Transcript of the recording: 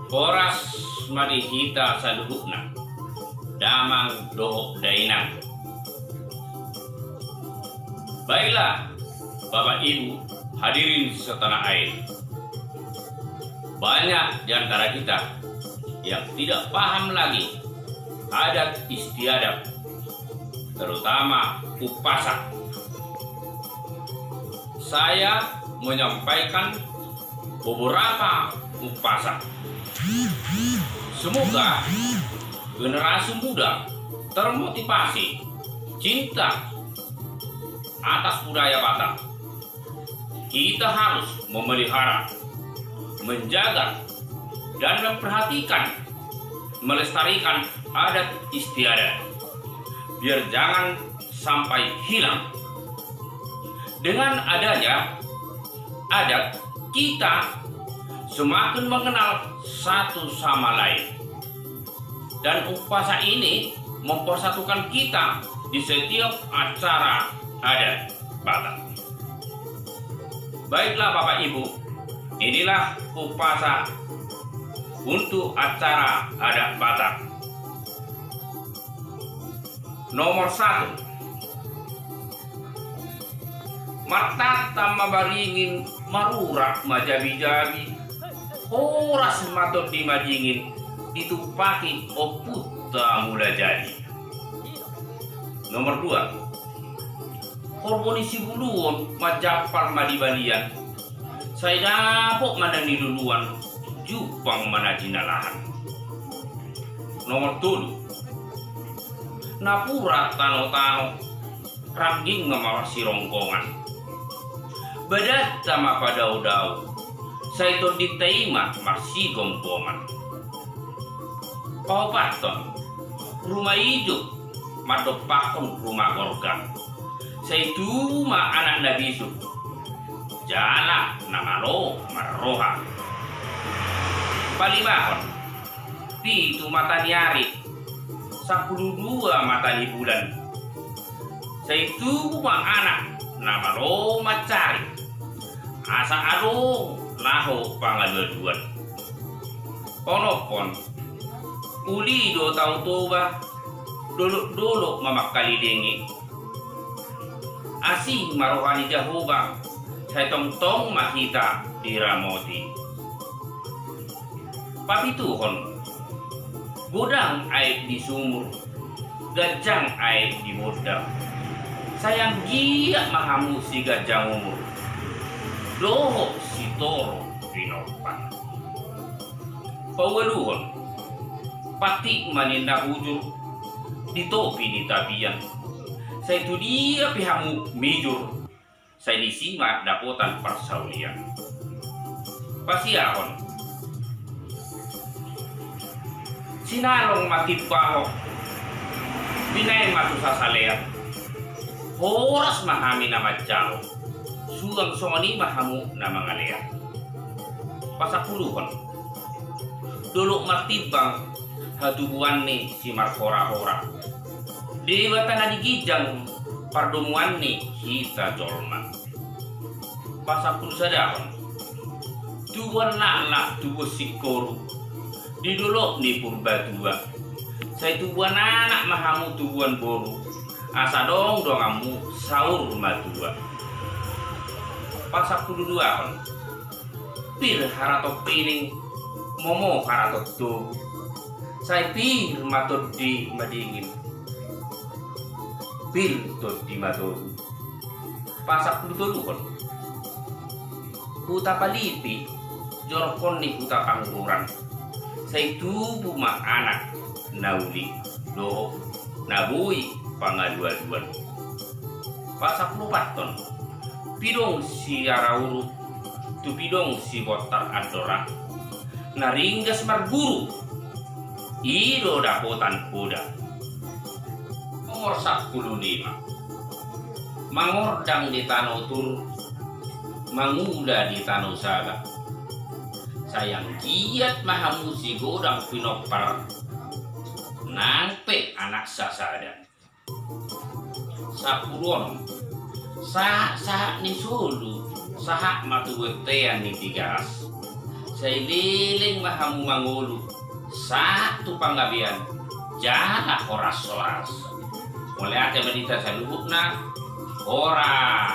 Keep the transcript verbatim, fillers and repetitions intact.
Horas ma di hita saluhutna, damang dohot dainang. Baiklah, Bapak Ibu, hadirin setanah air. Banyak di antara kita yang tidak paham lagi adat istiadat, terutama umpasa. Saya menyampaikan beberapa umpasa. Semoga generasi muda termotivasi cinta atas budaya Batak. Kita harus memelihara, menjaga, dan memperhatikan, melestarikan adat istiadat, biar jangan sampai hilang. Dengan adanya adat, kita semakin mengenal satu sama lain. Dan umpasa ini mempersatukan kita di setiap acara adat Batak. Baiklah Bapak Ibu, inilah umpasa untuk acara adat Batak. Nomor satu. Martantan ma baringin, marurat ma jabijabi, horas ma tondi madingin, ditumpaki ompunta Mulajadi. Nomor dua. Horbo ni sibuluon manjampal ma di balian, sai dapot ma na niluluan, jumpang ma na jinalahan. Nomor tolu. Napuran tanotano, rangging ma marsironggongan. Badanta ma padaodao, sai tondinta i ma marsigomgoman. Paopathon, ruma ijuk mandompakhon ruma gorga, sai tubu ma anak na bisuk, jala na malo marroha. Palimahon, pitu mata ni ari, sampulu dua mata ni bulan, sai tubu ma anak na malo mansari, asa adong laho pangalualuan. Paonomhon, uli do Tao Toba, dolokdolok ma mangkalilingi. Asi ma roha ni Jahowa, sai tongtong ma hita diramoti. Papituhon, godang aek di sumur, ganjang aek di bondang, sai anggiat ma hamu siganjang umur dohot sitorop pinompar. Paualuhon, patik ma ninna hujur di topi ni tapian, sai tu dia pe hamu mijur, sai disi ma dapotan parsaulian. Pasiahon, sinalong ma timbahon, binaen ma tu sasalean, horas ma hami na manjalo, suang songon i ma hamu na mangalean. Pasampuluhon, dolok martimbang hatubuan ni simarhorahora, Debata na di ginjang pardomuan ni hita jolma. Pasampulu sadahon, tubuan laklak tubuan singkoru di dolok ni Purbatua, sai tubuan anak ma hamu tubuan boru, asa adong donganmu saur matua. Pasampulu duahon, pir harato pining, momo harato togu, sai pir ma tondi madingin, pir tondi matogu. Pasampulu toluhon, huta Palipi, jorokhon ni huta Pangururan, sai tubu ma anak na uli dohot na boi pangalualuan. Pasampulu pathon, pidong si Arauru tu pidong si Bontar Andorang, na ringgas marguru, i do dapotan poda. Nomor sampulu lima, mangordang di tano Tur, mangula di tano Saba, sai anggiat ma hamu sigodang pinompar, nang pe anak sasada. Sampulu onom, sahat-sahat ni solu, sahat ma tu bontean ni Tigaras, Sai leleng ma hamu mangolu sahat tu panggabean jala horas-horas. Mauliate ma di hita saluhutna. Horas.